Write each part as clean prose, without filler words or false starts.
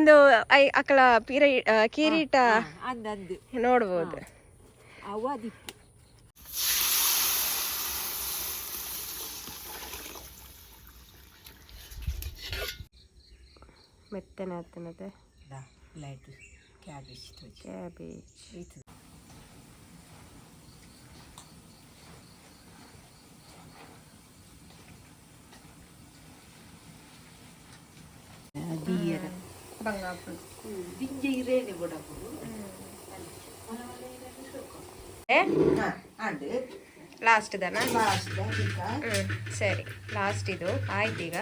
ಇಂದು I ಅಕಲ ಪೀರ ಕಿರೀಟ ಅಂದ್ ಅಂದ್ ನೋಡ್ಬೋದು. ಅವು ಅದಿಪ್ಪು. ಮೆತ್ತನೆ ಆತನತೆ. Light cabbage. ಕ್ಯಾಬೇಜ್. ದೀಯರ ಬಂಗಾಪು. ದಿಂಜ ಇರೇನೆ ಬೊಡಪುಡು. ಅಂಡ್ ಲಾಸ್ಟ್ ದನ. ಲಾಸ್ಟ್ ದಿಕ್ಕ. ಸರಿ, ಲಾಸ್ಟ್ ಇದು ಆಯ್ತು ಈಗ.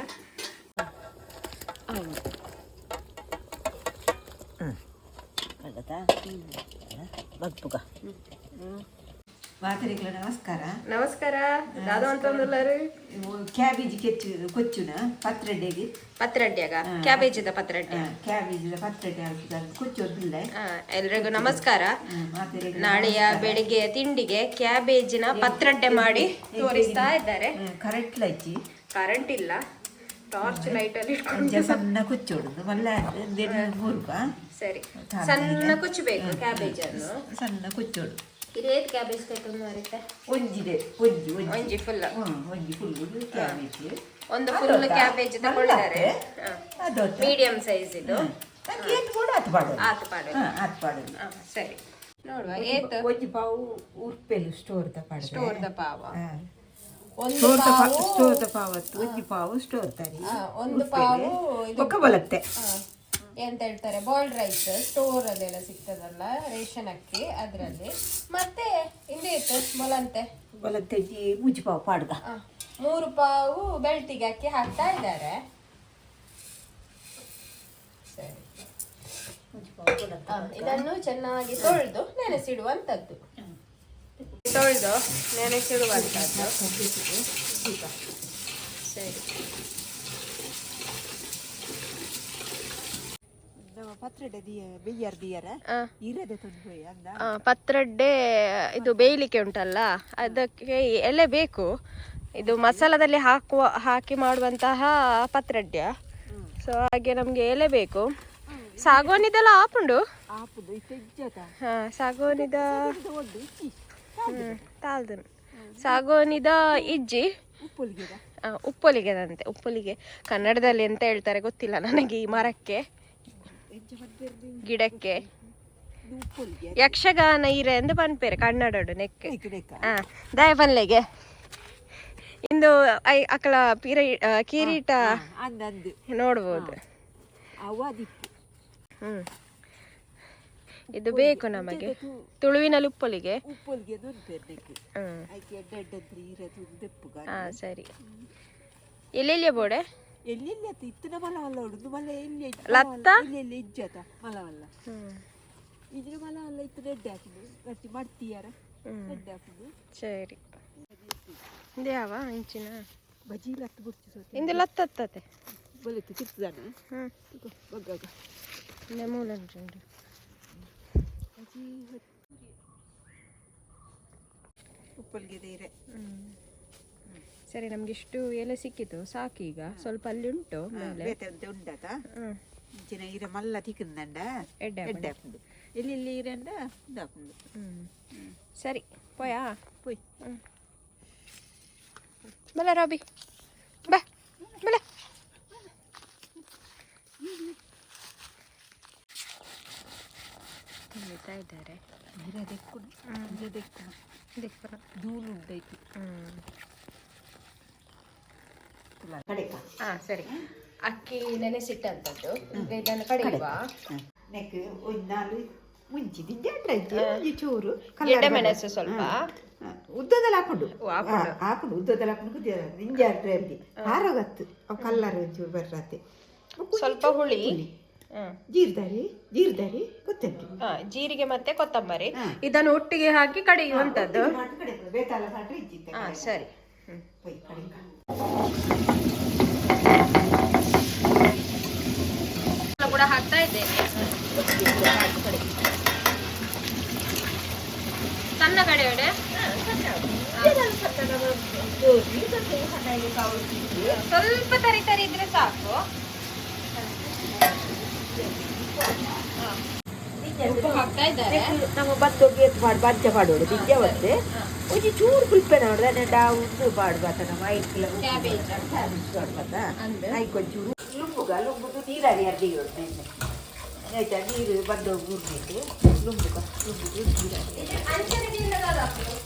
ಅಲ್ಲದಾ ಬಗ್ಪುಗ ಮಾತರಿಗಳ ನಮಸ್ಕಾರ. ನಮಸ್ಕಾರ. ದಾದ ಅಂತಂದುಲ್ಲಾರು? ಕ್ಯಾಬೇಜ್ ಕೆಚ್ಚು ಕೊಚ್ಚುನ ಪತ್ರಡ್ಡೆಗೆ. ಪತ್ರಡ್ಡ್ಯಾಗ? ಕ್ಯಾಬೇಜ್ ಪತ್ರಡ್ಡೆ. ಕ್ಯಾಬೇಜ್ ಪತ್ರಡ್ಡೆ ಹಾಕುದು ಕೊಚ್ಚೋದಿಲ್ಲ. ಎಲ್ರಿಗೂ ನಮಸ್ಕಾರ. ಮಾತರಿಗಳ ನಾಳೆಯ ಬೆಳಿಗ್ಗೆ ತಿಂಡಿಗೆ ಕ್ಯಾಬೇಜಿನ ಪತ್ರಡ್ಡೆ ಮಾಡಿ ತೋರಿಸ್ತಾ ಇದ್ದಾರೆ. ಕರೆಕ್ಟ್ ಲೈಚಿ. ಕರೆಂಟ್ ಇಲ್ಲ, ಟಾರ್ಚ್ ಲೈಟ್ ಅಲ್ಲಿ ಇಟ್ಕೊಂಡು. ಅಂಚ ಸಣ್ಣ ಕೊಚ್ಚೋಡು ಮಲ್ಲ ಮೂರುಗ. ಸರಿ, ಸಣ್ಣ ಕುಚ್ಚಬೇಕು ಕ್ಯಾಬೇಜ್ ಅನ್ನು. ಸಣ್ಣ ಕೊಚ್ಚೋಡು. ಇದೇತ್ ಕ್ಯಾಬೇಜ್ ಕೈತೊಂದು ಮಾರಿತ್ತೆ? ಒಂಜಿದೆ, ಒಂಜಿ ಒಂಜಿ. ಒಂಜಿ ಫುಲ್. ಒಂಜಿ ಫುಲ್ ಕ್ಯಾಬೇಜ್. ಒಂದು ಫುಲ್ ಕ್ಯಾಬೇಜ್ ತಗೊಳ್ತಾರೆ. ಅದು ಮೀಡಿಯಂ ಸೈಜ್ ಇದು. ಏತ್ ಕೂಡ ಆತು ಪಾಡೋದು. ಆತು ಪಾಡೋದು. ಆತು ಪಾಡೋದು. ಸರಿ, ನೋಡುವ ಏತ್. ಒಂಜಿ ಪಾವು ಉರ್ಪೆಲು ಸ್ಟೋರ್ the ಪಾಡ. ಸ್ಟೋರ್ the ಪಾವ. ಒಂದು ಸ್ಟೋರ್ the ಪಾವು. ಸ್ಟೋರ್ the ಪಾವತ್ತು ಒಂಜಿ ಪಾವು ಸ್ಟೋರ್ ತಾರಿ. ಒಂದು ಪಾವು ಇದು. ಬೊಕ್ಕ ಬಲತ್ತೆ. ಎಂತ ಹೇಳ್ತಾರೆ, ಬಾಯ್ಲ್ಡ್ ರೈಸ್ ಸ್ಟೋರ್ ಅಲ್ಲೆಲ್ಲ ಸಿಗ್ತದಲ್ಲ, ರೇಷನ್ ಅಕ್ಕಿ, ಅದರಲ್ಲಿ. ಮತ್ತೆ ಹಿಂದೆ ಇತ್ತು ಮೊಲಂತೆ. ಬಲತ್ತೆ ಜಿ ಮುಂಚಿ ಪಾವು ಪಾಡ್ದ. ಮೂರು ಪಾವು ಬೆಳ್ತಿಗೆ ಅಕ್ಕಿ ಹಾಕ್ತಾ ಇದ್ದಾರೆ. ಸರಿ. ಮುಂಚಿ ಪಾವು ಬಲತ್ತೆ. ಇದನ್ನು ಚೆನ್ನಾಗಿ ತೊಳೆದು ನೆನೆಸಿಡುವಂತದ್ದು. ತೊಳೆದು ನೆನೆಸಿಡುವಂತದ್ದು. ಸರಿ. ನಮ್ಮ ಪತ್ರೊಡೆ ದಿಯ ಬೆಯ್ಯಾರ್ ದಿಯರ ಇರದೆ ತಂದು ಹೋಯ್ ಅಂದ. ಪತ್ರಡ್ಡೆ ಇದು ಬೇಯಲಿಕ್ಕೆ ಉಂಟಲ್ಲ, ಅದಕ್ಕೆ ಎಲೆ ಬೇಕು. ಇದು ಮಸಾಲದಲ್ಲಿ ಹಾಕಿ ಮಾಡುವಂತಹ ಪತ್ರಡ್ಯ. ಸೊ ಹಾಗೆ ನಮಗೆ ಎಲೆ ಬೇಕು. ಸಾಗುವಾನಿದೆಲ್ಲ ಆಪುಂಡು. ಆಪುಂಡು ಇತ್ತೆ ಇಜ್ಜತ. ಹಾ, ಸಾಗುವಾನಿದ. ಒಡ್ಡು ಇಜ್ಜಿ. ತಾಲ್ದನ್ ಸಾಗುವಾನಿದ ಇಜ್ಜಿ. ಉಪ್ಪುಲ್ಗಿದ. ಉಪ್ಪೊಲಿಗೆದಂತೆ. ಉಪ್ಪೊಲಿಗೆ ಕನ್ನಡದಲ್ಲಿ ಎಂತ ಹೇಳ್ತಾರೆ ಗೊತ್ತಿಲ್ಲ ನನಗೆ ಈ ಮರಕ್ಕೆ. ಎಂಚ ಮದ್ಬೆರ್ದು? ಗಿಡಕ್ಕೆ. ಇದು ಉಪ್ಪುಲ್ಗೆ. ಯಕ್ಷಗಾನ ಇರೆ ಎಂದು ಪನ್ಪೇರೆ ಕನ್ನಡಡು ನೆಕ್. ನೆಕ್ ನೆಕ್ಕ. ದಾಯ ಪನ್ಲೆಗೆ ಇಂದು I ಅಕಲ ಪೀರ ಕಿರೀಟ ಅಂದ್ ಅಂದ್. ನೋಡ್ಬೋದು. ಅವು ಅದಿಪ್ಪು. ಇದು ಬೇಕು ನಮಗೆ ತುಳುವಿನಲ್ಲಿ ಉಪ್ಪೊಲಿಗೆ. ಉಪ್ಪುಲ್ಗೆ ನುನ್ಪೇರ್ ನೆಕ್. ಐಕೆ ಎಡ್ಡೆ ಎಡ್ಡೆ ಇರದು ದೆಪ್ಪುಗ. ಹಾ, ಸರಿ. ಎಲ್ಲೆಲ್ಲಿಯ ಬೋಡೆ? ಎಲ್ಲೆಲ್ಲಿ ಅತ್ತ ಇತ್ತಿನ ಮಲವಲ್ಲ ಉಂಡು ಮಲ ಎಲ್ಲಿ. ಲತ್ತ? ಎಲ್ಲಿ ಎಲ್ಲಿ ಇಜ್ಜತ ಮಲವಲ್ಲ. ಇದ್ರ ಮಲವಲ್ಲ ಇತ್ತು ಎಡ್ಡೆ ಹಾಕುದು ಗಟ್ಟಿ ಮಾಡ್ತೀಯಾರ ಎಡ್ಡೆ ಹಾಕುದು. ಸರಿ, ಇದ್ಯಾವ ಅಂಚಿನ? ಬಜಿ ಲತ್ತು ಬುಡ್ಚಿ ಸೋತೆ. ಇಂದು ಲತ್ತತ್ತದೆ. ಬಲತ್ತು ತಿರ್ತದಾನ. ಬಗ್ಗಾಗ. ಮೂಲ ಉಂಟು. ಬಜಿ ಉಪ್ಪಲ್ಗೆ ಇರೆ. ಸರಿ, ನಮ್ಗೆ ಇಷ್ಟು ಎಲೆ ಸಿಕ್ಕಿತು, ಸಾಕು. ಈಗ ಸ್ವಲ್ಪ ಅಲ್ಲಿ ಉಂಟು ಮೇಲೆ. ಬೇತೆ ಅಂತ ಉಂಡತ. ಇಂಚಿನ ಇರೆ ಮಲ್ಲ ತಿಕ್ಕಂದಂಡ. ಎಡ್ಡೆ. ಎಡ್ಡೆ ಹಾಕುದು ಎಲ್ಲಿ ಎಲ್ಲಿ ಇರಂಡ ಇದಾಕುಂಡು. ಸರಿ, ಪೋಯಾ. ಪೋಯ್. ಬಲ ರಾಬಿ, ಬಾ ಬಲ. ತಿನ್ನುತ್ತಾ ಇದ್ದಾರೆ. ಇರೆ ದೆಕ್ಕುನು ಇರೆ ದೆಕ್ಕುನು. ದಿಕ್ಕುನ. ಧೂಳು ಉಂಡೈತಿ. ಕಡೆಕ. ಹಾ, ಸರಿ. ಅಕ್ಕಿ ನೆನೆಸಿಟ್ಟಂತದ್ದು ಈಗ ಇದನ್ನು ಕಡೆಯುವ. ನೆಕ್ ಒಂಜಿ ನಾಲು ಮುಂಚಿ ದಿಂಜಾಟ್ರ ಒಂಜಿ ಚೂರು. ಗೆಡ್ಡೆ ಮೆಣಸು ಸ್ವಲ್ಪ. ಉದ್ದದಲ್ಲಿ ಹಾಕೊಂಡು. ಓ, ಹಾಕೊಂಡು. ಹಾಕೊಂಡು ಉದ್ದದಲ್ಲಿ ಹಾಕೊಂಡು ಕುದಿಯ ನಿಂಜಾಟ್ರೆ ಅಲ್ಲಿ ಆರೋಗತ್ತು ಅವು ಕಲ್ಲರ್ ಒಂಚೂರು ಬರ್ರತೆ. ಸ್ವಲ್ಪ ಹುಳಿ. ಜೀರ್ದಾರಿ ಜೀರ್ದಾರಿ ಕೊತ್ತಂಬರಿ. ಜೀರಿಗೆ ಮತ್ತೆ ಕೊತ್ತಂಬರಿ ಇದನ್ನು ಒಟ್ಟಿಗೆ ಹಾಕಿ ಕಡೆಯುವಂತದ್ದು. ಕಡೆ ಬೇತಾಲ ಪಾಟ್ರೆ ಇಜ್ಜಿತ್ತೆ. ಹಾ, ಸರಿ. ಪೊಯ್ ಕಡೆಕ. ಕೂಡ ಹಾಕ್ತಾ ಇದ್ದೇನೆ. ಸಣ್ಣ ಕಡೆ. ಸ್ವಲ್ಪ ತರಿ ತರಿ ಇದ್ರೆ ಸಾಕು. ಉಪ್ಪು ಹಾಕ್ತಾ ಇದ್ದಾರೆ. ನಮ್ಮ ಬತ್ತೊಗೆ ಎತ್ತು ಪಾಡು ಬಂಚ ಪಾಡೋಡು ದಿಂಜ ಬತ್ತೆ ಒಂಜಿ ಚೂರು ಪುಲ್ಪೆ ನೋಡ್ರೆ ಡಾ ಉಂದು ಪಾಡು ಬತ್ತ ನಮ್ಮ ಐಕ್ಲ. ಕ್ಯಾಬೇಜ್. ಬತ್ತ. ಅಂದ್. ಐಕ್ ಒಂಚೂರು ಲುಂಬುಗ ಲುಂಬುದು ನೀರಾರಿ ಅಡ್ಡಿ ಆಯ್ತಾ? ನೀರು ಬಂದು ಗುರ್ನಿಟ್ಟು ಲುಂಬುಗ ಲುಂಬುದು ನೀರಾರಿ. ಅಂಚನೆ ತಿನ್ನದಾದ.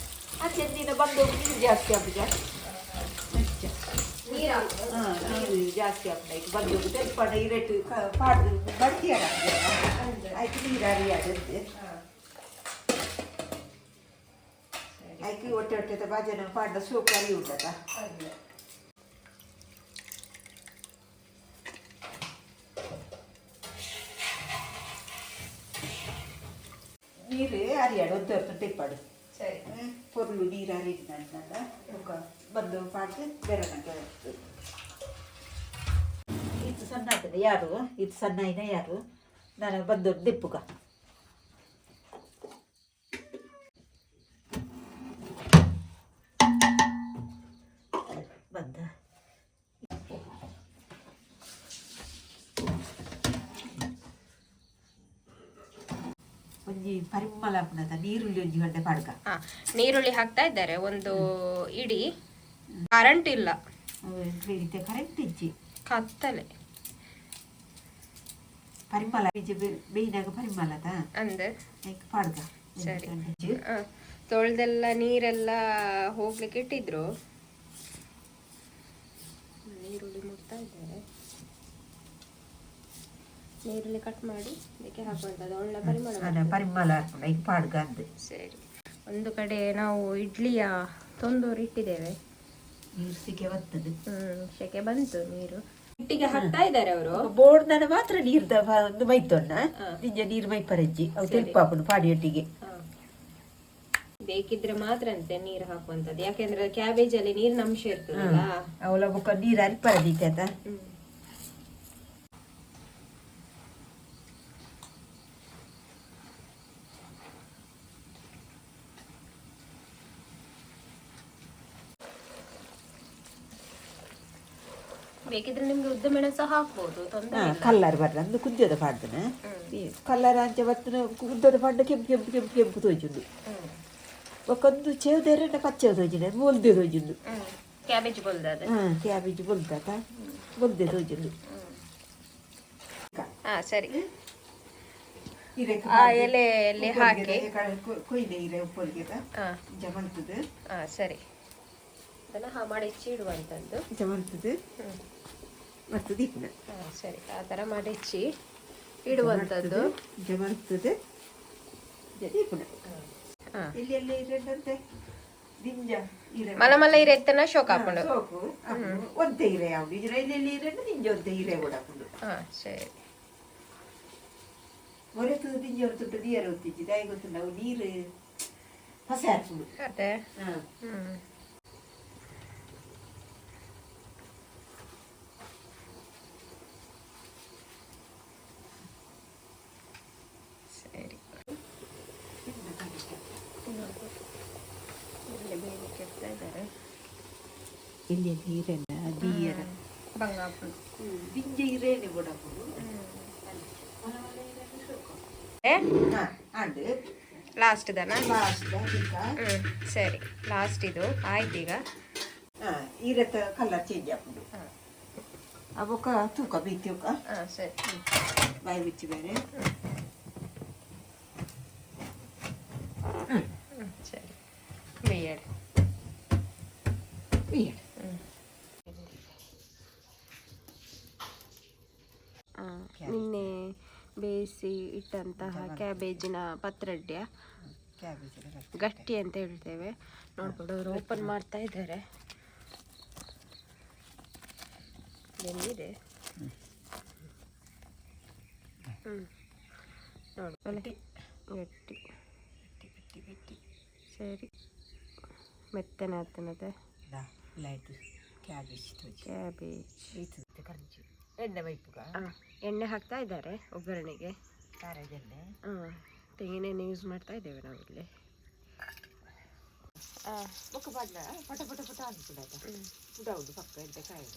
ಆಚೆ ದಿನ ಬಂದು ನೀರು ಜಾಸ್ತಿ ಆಪುಜ. ನೀರು ಹಾಕುದು. ಹಾಂ, ನೀರು ಜಾಸ್ತಿ ಆಪುಂಡು. ಐಕ್ ಬಂದು ತೆಲ್ಪಣ ಇರೆಟ್ ಪಾಡ್ದು ಬಡ್ತಿಯಾರ. ಐಕ್ ನೀರು ಅರಿಯಾದಂತೆ. ಐಕ್ ಒಟ್ಟೆ ಒಟ್ಟೆ ಬಾಜನ ಪಾಡ್ದ ಸೋಕು ಅರಿ ಉಂಟದ. ಅಂದ್. ನೀರು ಅರಿಯಾಡು ಒಂದು ಹೊತ್ತು ತಿಪ್ಪಾಡು. ಸರಿ. ಪೊರ್ಲು ನೀರು ಅರಿದ ಬೊಕ್ಕ ಬಂದು ಪಾಡ್ದು ಬೇರೆ ಗಂಟೆ. ಇದು ಸಣ್ಣ ಆಗ್ತದೆ ಯಾರು, ಇದು ಸಣ್ಣ ಇನ ಯಾರು. ನಾನು ಬಂದು ದಿಪ್ಪುಗ ಬಂದ. ಒಂಜಿ ಪರಿಮಳ ಆಪುನದ ನೀರುಳ್ಳಿ ಒಂಜಿ ಗಂಟೆ ಪಾಡ್ಕ. ಹಾ, ನೀರುಳ್ಳಿ ಹಾಕ್ತಾ ಇದ್ದಾರೆ ಒಂದು ಇಡಿ. ಕರೆಂಟ್ ಇಲ್ಲ. ಕರೆಂಟ್ ಇಜ್ಜಿ. ಕತ್ತಲೆ. ಪರಿಮಳ ಬೀಜ ಬೇಯಿನಾಗ ಪರಿಮಳದ. ಅಂದ್. ಐಕ್ ಪಾಡ್ಗ. ಸರಿ. ತೊಳ್ದೆಲ್ಲ ನೀರೆಲ್ಲ ಹೋಗ್ಲಿಕ್ಕೆ ಇಟ್ಟಿದ್ರು. ನೀರುಳ್ಳಿ ಮುಡ್ತಾ ಇದ್ದಾರೆ. ನೀರುಳ್ಳಿ ಕಟ್ ಮಾಡಿ ಇದಕ್ಕೆ ಹಾಕುವಂಥದ್ದು, ಒಳ್ಳೆ ಪರಿಮಳ ಬರ್ತದೆ. ಪರಿಮಳ ಹಾಕೊಂಡು ಐಕ್ ಪಾಡ್ಗ ಅಂದ್. ಸರಿ, ಒಂದು ಕಡೆ ನಾವು ಇಡ್ಲಿಯ ತೊಂದೂರು ಇಟ್ಟಿದ್ದೇವೆ. ನೀರು ಸಿಕ್ಕೆ ಬರ್ತದೆ. ಸೆಕೆ ಬಂತು, ನೀರು ಹಿಟ್ಟಿಗೆ ಹಾಕ್ತಾ ಇದ್ದಾರೆ ಅವರು. ಬೋರ್ಡ್ನ ಮಾತ್ರ ನೀರ್ದ ಒಂದು ಮೈತೊನ್ನ ನಿಂಜ ನೀರು ಮೈಪರಜ್ಜಿ ಅವು ತೆಲ್ಪಾಪುಂಡು ಪಾಡಿಯೊಟ್ಟಿಗೆ. ಬೇಕಿದ್ರೆ ಮಾತ್ರ ಅಂತೆ ನೀರು ಹಾಕುವಂತದ್ದು, ಯಾಕೆಂದ್ರೆ ಕ್ಯಾಬೇಜ್ ಅಲ್ಲಿ ನೀರಿನ ಅಂಶ ಇರ್ತದಲ್ಲ. ಅವಳ ಬೊಕ್ಕ ನೀರು ಅರಿಪರದೀತೆ ಆತ. ಬೇಕಿದ್ರೆ ನಿಮ್ಗೆ ಉದ್ದ ಮೆಣಸು ಹಾಕ್ಬೋದು, ತೊಂದರೆ ಇಲ್ಲ. ಕಲ್ಲರ್ ಬರ್ರ ಅಂದು ಕುದ್ಯದ ಪಾಡ್ದನ ಕಲ್ಲರ್ ಅಂಚ ಬತ್ತನ ಉದ್ದದ ಪಾಡ್ದ ಕೆಂಪು ಕೆಂಪು ಕೆಂಪು ಕೆಂಪು ತೋಜುಂಡು. ಬೊಕ್ಕೊಂದು ಚೇವ್ದೆರಡ ಪಚ್ಚೆ ತೋಜುಂಡು, ಬೊಲ್ದೆ ತೋಜುಂಡು. ಕ್ಯಾಬೇಜ್ ಬೊಲ್ದದ. ಹಾ, ಕ್ಯಾಬೇಜ್ ಬೊಲ್ದಾತ, ಬೊಲ್ದೆ ತೋಜುಂಡು. ಹಾ, ಸರಿ. ಇರೆಕ್ ಆ ಎಲೆಯಲ್ಲಿ ಹಾಕಿ. ಕೊಯ್ದೆ ಇರೆ ಉಪ್ಪೊಲ್ಗೆದ ಜಮಲ್ತದೆ. ಹಾ, ಸರಿ, ಅದನ್ನ ಹಾ ಮಾಡಿ ಹೆಚ್ಚಿ ಇಡುವಂತದ್ದು. ಜಮಲ್ತದೆ ಮತ್ತು ದೀಪನ. ಹಾ, ಸರಿ, ಆ ಥರ ಮಾಡಿ ಹೆಚ್ಚಿ ಇಡುವಂತದ್ದು. ಜಮಲ್ತದೆ ದೀಪನ. ಹಾ. ಇಲ್ಲಿ ಎಲ್ಲ ಇರೆಂದಂತೆ ದಿಂಜ ಇರೆ. ಮಲ ಮಲ ಇರೆ ಎತ್ತನ ಶೋಕ್ ಹಾಕೊಂಡು. ಸೋಕು ಒಂತೆ ಇರೆ ಯಾವುದು ಇದ್ರೆ ಇಲ್ಲಿ ಇಲ್ಲಿ ಇರೆ ದಿಂಜ ಒಂತೆ ಇರೆ ಕೂಡ ಹಾಕೊಂಡು. ಹಾ, ಸರಿ. ಒರೆತು ದಿಂಜ ಹೊರತುಂಟು ನೀರು ಒತ್ತಿಜ್ಜಿ ದಾಯಿ ಗೊತ್ತು ನಾವು ನೀರು ಹಸೆ ಹಾಕುದು. ಅದೇ. ಹಾ. ಸರಿ, ಇಲ್ಲಿ ಬೇಯಲಿಕ್ಕೆ ಇಡ್ತಾ ಇದ್ದಾರೆ. ಇಲ್ಲಿ ನೀರೆಲ್ಲ ದೀಯರ. ಬಂಗಾಪುರ. ದಿಂಜ ಇರೇನೆ ಕೂಡ ಹಾಕುದು. ಹಾ, ಅಂಡ್ ಲಾಸ್ಟ್ ದನ. ಲಾಸ್ಟ್ ಈಗ. ಸರಿ, ಲಾಸ್ಟ್ ಇದು ಆಯ್ತು ಈಗ. ಹಾ, ಈರತ್ತ ಕಲರ್ ಚೇಂಜ್ ಹಾಕುದು. ಅವಕ್ಕ ತೂಕ ಬೀತ್ಯುಕ. ಹಾ, ಸರಿ. ಬಾಯಿ ಬಿಚ್ಚಿ ಬೇರೆ. ಸರಿ, ಬೇಯಡಿ. ಬೇಯಡು. ನಿನ್ನೆ ಬೇಯಿಸಿ ಇಟ್ಟಂತಹ ಕ್ಯಾಬೇಜಿನ ಪತ್ರಡ್ಯ. ಕ್ಯಾಬೇಜ್. ಗಟ್ಟಿ ಅಂತ ಹೇಳ್ತೇವೆ. ನೋಡ್ಬೋದು, ಅವರು ಓಪನ್ ಮಾಡ್ತಾ ಇದ್ದಾರೆ. ಬೆಂದಿದೆ. ನೋಡು, ಗಟ್ಟಿ. ಗಟ್ಟಿ ಗಟ್ಟಿ ಗಟ್ಟಿ. ಸರಿ, ಮೆತ್ತನೆ ಆಗ್ತನತೆ. ಲೈಟ್ ಕ್ಯಾಬೇಜ್ ತೋಜಿ. ಕ್ಯಾಬೇಜ್. ಇದು ಕಂಚು ಎಣ್ಣೆ ಮೈಪುಗ. ಎಣ್ಣೆ ಹಾಕ್ತಾ ಇದ್ದಾರೆ ಒಗ್ಗರಣೆಗೆ. ಖಾರದ ಎಣ್ಣೆ. ಹಾಂ, ತೆಂಗಿನೆಣ್ಣೆ ಯೂಸ್ ಮಾಡ್ತಾ ಇದ್ದೇವೆ ನಾವಿಲ್ಲಿ. ಬೊಕ್ಕ ಪಾಡ್ನ ಪಟ ಪಟ ಪಟ ಅನ್ಸುಡಾತ ಉಡೌದು ಪಕ್ಕ ಎಂತ ಕಾಯಿ.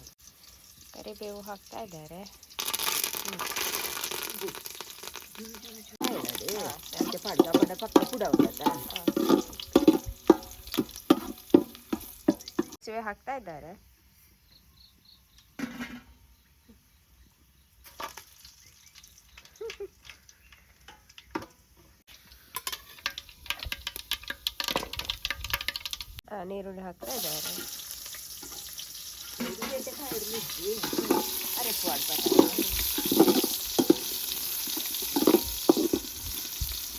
ಕರಿಬೇವು ಹಾಕ್ತಾ ಇದ್ದಾರೆ. ಅಂಚೆ ಪಾಡ್ದು ಅಪ್ಪಂಡ ಪಕ್ಕ ಕೂಡ ಉಂಟಲ್ಲ. ಸಾಸಿವೆ ಹಾಕ್ತಾ ಇದ್ದಾರೆ. ನೀರುಳ್ಳಿ ಹಾಕ್ತಾ ಇದ್ದಾರೆ. ಅರೆಪ್ಪು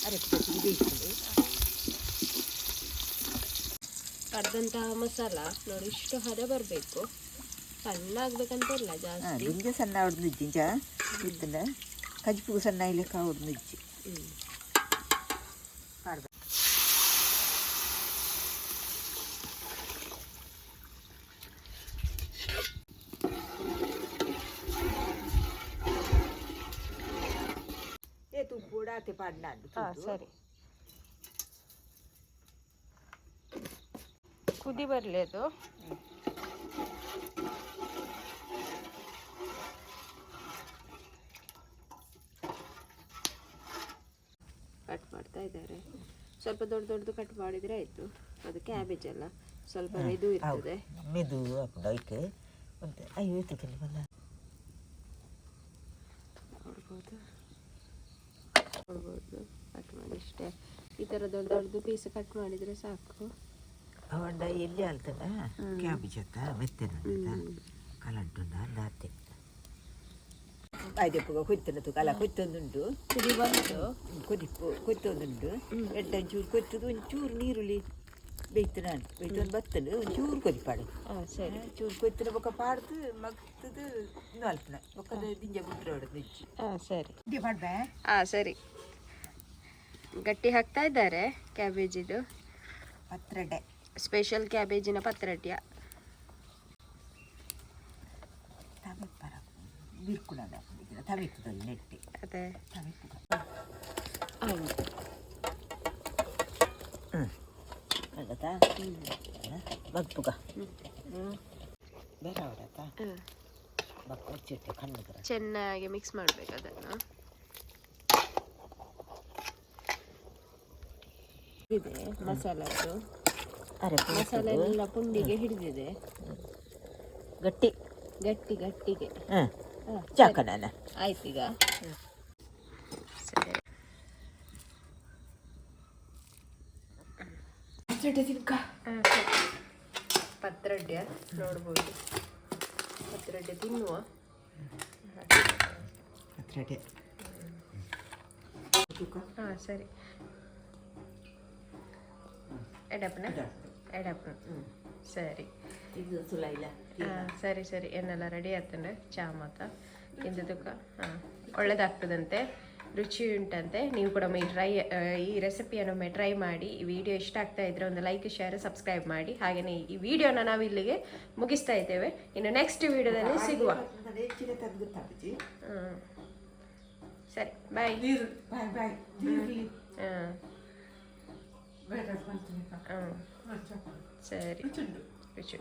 ಅರೆಪ್ಪು ಬೇಯಿಸ್ತದೆ. ಕರ್ದಂತಹ ಮಸಾಲ ನೋಡಿ, ಇಷ್ಟು ಹದ ಬರಬೇಕು. ಸಣ್ಣ ಆಗ್ಬೇಕಂತ ಇಲ್ಲ ಜಾಸ್ತಿ. ದಿಂಜ ಸಣ್ಣ ಅವಡ್ದು ಜಿಂಜ ಇತ್ತಂಡ ಕಜಿಪುಗು ಸಣ್ಣ ಇಲ್ಲಕ್ಕ ಅವಡ್ದು ಇಜ್ಜಿ. ಪಾಡ್ದು. ಏ ತುಪ್ಪು ಆತೆ ಪಾಡ್ನಾಡು. ಹಾ, ಸರಿ. ಕುದಿ ಬರಲಿ ಅದು. ಕಟ್ ಮಾಡ್ತಾ ಇದ್ದಾರೆ. ಸ್ವಲ್ಪ ದೊಡ್ಡ ದೊಡ್ಡದು ಕಟ್ ಮಾಡಿದ್ರೆ ಆಯ್ತು. ಅದು ಕ್ಯಾಬೇಜ್ ಅಲ್ಲ, ಸ್ವಲ್ಪ ಮೆದು ಇರ್ತದೆ. ಮೆದು ಹಾಕೊಂಡು ಐಕೆ ಮತ್ತೆ ಅಯ್ಯೋ ಎತ್ತು ಬಂದ. ನೋಡ್ಬೋದು ನೋಡ್ಬೋದು ಕಟ್ ಮಾಡಿ ಇಷ್ಟೇ. ಈ ಥರ ದೊಡ್ಡ ದೊಡ್ಡದು ಪೀಸ್ ಕಟ್ ಮಾಡಿದರೆ ಸಾಕು. ಅವಂಡ ಎಲ್ಲಿ ಆಲ್ತನ ಕ್ಯಾಬೇಜ್ ಅತ್ತ ಮೆತ್ತನ ಕಲಂಟುಂಡ ಅಂದಾತೆ ಆಯ್ತು. ಕೊಯ್ತನ ತೂಕ ಅಲ್ಲ, ಕೊಯ್ತೊಂದುಂಟು. ಕುದಿ ಬಂತು. ಕೊದಿಪ್ಪು ಕೊಯ್ತೊಂದುಂಟು. ಎಡ್ಡೆ ಒಂಚೂರು ಕೊಯ್ತದು, ಒಂಚೂರು ನೀರುಳ್ಳಿ ಬೇಯ್ತನ ಬೇಯ್ತೊಂದು ಬತ್ತಲು ಒಂಚೂರು ಕೊದಿಪಾಡು. ಹಾಂ, ಸರಿ. ಚೂರು ಕೊಯ್ತನ ಬೊಕ್ಕ ಪಾಡ್ದು ಮಗ್ತದು ಅಲ್ಪನ ಬೊಕ್ಕದ ದಿಂಜ ಗುಟ್ರ ಹೊಡೆದು ಇಜ್ಜಿ. ಹಾಂ, ಸರಿ. ಪಾಡ್ಬೇ. ಹಾಂ, ಸರಿ. ಗಟ್ಟಿ ಹಾಕ್ತಾ ಇದ್ದಾರೆ ಕ್ಯಾಬೇಜಿದು. ಪತ್ರೊಡೆ. ಸ್ಪೆಷಲ್ ಕ್ಯಾಬೇಜಿನ ಪತ್ರೊಟ್ಟಿಯ. ತಮಿಪ್ಪರ ಬಿರ್ಕುಣ ತಮಿಪ್ಪದಲ್ಲಿ ನೆಟ್ಟಿ. ಅದೇ. ತಮಿಪ್ಪು. ಹೌದು. ಆಗತ್ತಾ ಮಗ್ಪುಗ ಬೇರೆ ಅವಡತ್ತಾ ಬಕ್ಕ ಮುಚ್ಚಿಟ್ಟೆ ಕಣ್ಣು. ಚೆನ್ನಾಗಿ ಮಿಕ್ಸ್ ಮಾಡಬೇಕು ಅದನ್ನು. ಇದೆ ಮಸಾಲದ್ದು. ಅರೆ. ಮಸಾಲೆ ಎಲ್ಲ ಪುಂಡಿಗೆ ಹಿಡಿದಿದೆ. ಗಟ್ಟಿ. ಗಟ್ಟಿ ಗಟ್ಟಿಗೆ. ಹಾಂ. ಹಾ. ಚಾಕ ನಾನು. ಆಯ್ತು ಈಗ. ಸರಿ. ಹಾ, ಸರಿ. ಪತ್ರೊಡೆ ನೋಡ್ಬೋದು. ಪತ್ರೊಡೆ ತಿನ್ನುವ. ಪತ್ರೊಡೆ. ಹಾಂ, ಸರಿ. ಎಡಪ್ಪನ ಎಡಪ್ಪನ, ಸರಿ. ಇದು ಸುಲ ಇಲ್ಲ. ಹಾಂ, ಸರಿ ಸರಿ. ಏನೆಲ್ಲ ರೆಡಿ ಆಗ್ತಂಡೆ ಚಾ ಮಾತ ತಿಂದದಕ್ಕ. ಹಾಂ, ಒಳ್ಳೆದಾಗ್ತದಂತೆ, ರುಚಿ ಉಂಟಂತೆ. ನೀವು ಕೂಡ ಒಮ್ಮೆ ಟ್ರೈ ಈ ರೆಸಿಪಿಯನ್ನು ಒಮ್ಮೆ ಟ್ರೈ ಮಾಡಿ. ಈ ವಿಡಿಯೋ ಇಷ್ಟ ಆಗ್ತಾ ಇದ್ರೆ ಒಂದು ಲೈಕ್, ಶೇರ್, ಸಬ್ಸ್ಕ್ರೈಬ್ ಮಾಡಿ. ಹಾಗೆಯೇ ಈ ವಿಡಿಯೋನ ನಾವು ಇಲ್ಲಿಗೆ ಮುಗಿಸ್ತಾ ಇದ್ದೇವೆ. ಇನ್ನು ನೆಕ್ಸ್ಟ್ ವಿಡಿಯೋದಲ್ಲಿ ಸಿಗುವ. ಹೆಚ್ಚಿನ ತಂದು ಗೊತ್ತಾಪುಜಿ. ಹ್ಮ್. ಸರಿ, ಬಾಯ್. ನೀರು, ಬಾಯ್ ಬಾಯ್, ನೀರು. ಹಾಂ ಹಾಂ, ಸರಿ. ರುಚಿ.